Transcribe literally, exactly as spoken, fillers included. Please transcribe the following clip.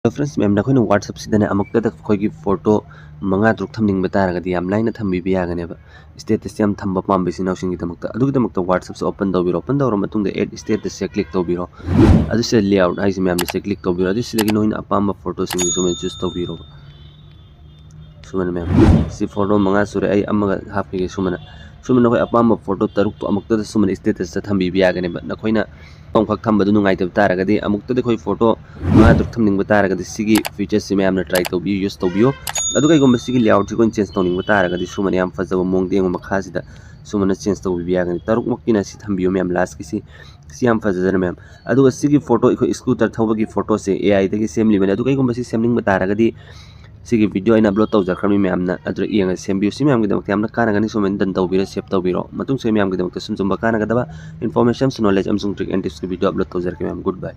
Hello friends, ꯃꯌꯥꯝ, ꯅꯈꯣꯏꯅ WhatsApp-ꯁꯤꯗꯅꯦ ꯑꯃꯨꯛꯇꯗ ꯑꯩꯈꯣꯏꯒꯤ photo ꯃꯉꯥ ꯇꯔꯨꯛ ꯊꯝꯅꯤꯡꯕ ꯇꯥꯔꯒꯗꯤ ꯌꯥꯝ ꯂꯥꯏꯅ ꯊꯝꯕꯤꯕ ꯌꯥꯒꯅꯦꯕ꯫ Status ꯌꯥꯝ ꯊꯝꯕ ꯄꯥꯝꯕ ꯏꯆꯤꯟ ꯏꯅꯥꯎꯁꯤꯡꯒꯤꯗꯃꯛꯇ, ꯑꯗꯨꯒꯤꯗꯃꯛꯇ WhatsApp-ꯁꯦ open ꯇꯧꯕꯤꯔꯣ꯫ Open ꯇꯧꯔ ꯃꯇꯨꯡꯗ add status-ꯁꯦ click ꯇꯧꯕꯤꯔꯣ꯫ ꯑꯗꯨꯁꯤꯗ layout ꯍꯥꯏꯁꯦ ꯃꯌꯥꯝꯅ ꯁꯦ click ꯇꯧꯕꯤꯔꯣ꯫ ꯑꯗꯨꯁꯤꯗꯒꯤ ꯅꯈꯣꯏꯅ ꯑꯄꯥꯝꯕ photo-ꯁꯤꯡꯗꯨ ꯁꯨꯃꯥꯏꯅ choose ꯇꯧꯕꯤꯔꯣ꯫ ꯁꯨꯃꯥꯏꯅ ꯃꯌꯥꯝ, ꯁꯤ photo ꯃꯉꯥ ꯁꯨꯔꯦ, ꯑꯩ ꯑꯃꯒ ꯍꯥꯞꯈꯤꯒꯦ꯫ ꯁꯨꯃꯥꯏꯅ, ꯁꯨꯃꯥꯏꯅ ꯅꯈꯣꯏ ꯑꯄꯥꯝꯕ photo ꯇꯔꯨꯛꯇꯣ ꯑꯃꯨꯛꯇꯗ ꯁꯨꯃꯥꯏꯅ status-ꯇ ꯊꯝꯕꯤꯕ ꯌꯥꯒꯅꯦꯕ꯫ ꯅꯈꯣꯏꯅ ꯑꯃꯈꯛ ꯊꯝꯕꯗꯨ ꯅꯨꯡꯉꯥꯏꯇꯕ ꯇꯥꯔꯒꯗꯤ, ꯑꯃꯨꯛꯇꯗ ꯑꯩꯈꯣꯏ photo ꯃꯉꯥ ꯇꯔꯨꯛ ꯊꯝꯅꯤꯡꯕ ꯇꯥꯔꯒꯗꯤ, ꯁꯤꯒꯤ feature-ꯁꯤ ꯃꯌꯥꯝꯅ try ꯇꯧꯕꯤꯌꯨ, use ꯇꯧꯕꯤꯌꯨ꯫ ꯑꯗꯨꯒ ꯀꯩꯒꯨꯝꯕ ꯁꯤꯒꯤ layout-ꯁꯤ ꯑꯩꯈꯣꯏꯅ change ꯇꯧꯅꯤꯡꯕ ꯇꯥꯔꯒꯗꯤ, ꯁꯨꯃꯥꯏꯅ ꯌꯥꯝ ꯐꯖꯕ ꯃꯑꯣꯡꯗ ꯌꯦꯡꯉꯨ, ꯃꯈꯥꯁꯤꯗ ꯁꯨꯃꯥꯏꯅ change ꯇꯧꯕꯤꯕ ꯌꯥꯒꯅꯤ꯫ ꯇꯔꯨꯛꯃꯛꯀꯤꯅ ꯁꯤ ꯊꯝꯕꯤꯌꯨ ꯃꯌꯥꯝ, last-ꯀꯤꯁꯤ꯫ ꯁꯤ ꯌꯥꯝ ꯐꯖꯗ꯭ꯔꯥ ꯃꯌꯥꯝ? ꯑꯗꯨꯒ ꯁꯤꯒꯤ photo, ꯑꯩꯈꯣꯏ scooter ꯊꯧꯕꯒꯤ photo-ꯁꯦ A I-ꯗꯒꯤ ꯁꯦꯝꯂꯤꯕꯅꯤ꯫ ꯑꯗꯨ ꯀꯩꯒꯨꯝꯕ ꯁꯤ ꯁꯦꯝꯅꯤꯡꯕ ꯇꯥꯔꯒꯗꯤ, ꯁꯤꯒꯤ video ꯑꯩꯅ upload ꯇꯧꯖꯈ꯭ꯔꯕꯅꯤ, ꯃꯌꯥꯝꯅ ꯑꯗꯨꯗ ꯌꯦꯡꯉꯒ ꯁꯦꯝꯕꯤꯌꯨ꯫ ꯁꯤ ꯃꯌꯥꯝꯒꯤꯗꯃꯛꯇ ꯌꯥꯝꯅ ꯀꯥꯟꯅꯒꯅꯤ꯫ ꯁꯨꯃꯥꯏꯅ done ꯇꯧꯕꯤꯔꯣ, save ꯇꯧꯕꯤꯔꯣ꯫ ꯃꯇꯨꯡꯁꯨ ꯃꯌꯥꯝꯒꯤꯗꯃꯛꯇ ꯁꯨꯝ ꯆꯨꯝꯕ ꯀꯥꯟꯅꯒꯗꯕ information, knowledge ꯑꯃꯁꯨꯡ trick and tips-ꯀꯤ video upload ꯇꯧꯖꯔꯛꯀꯦ ꯃꯌꯥꯝ꯫ Goodbye꯫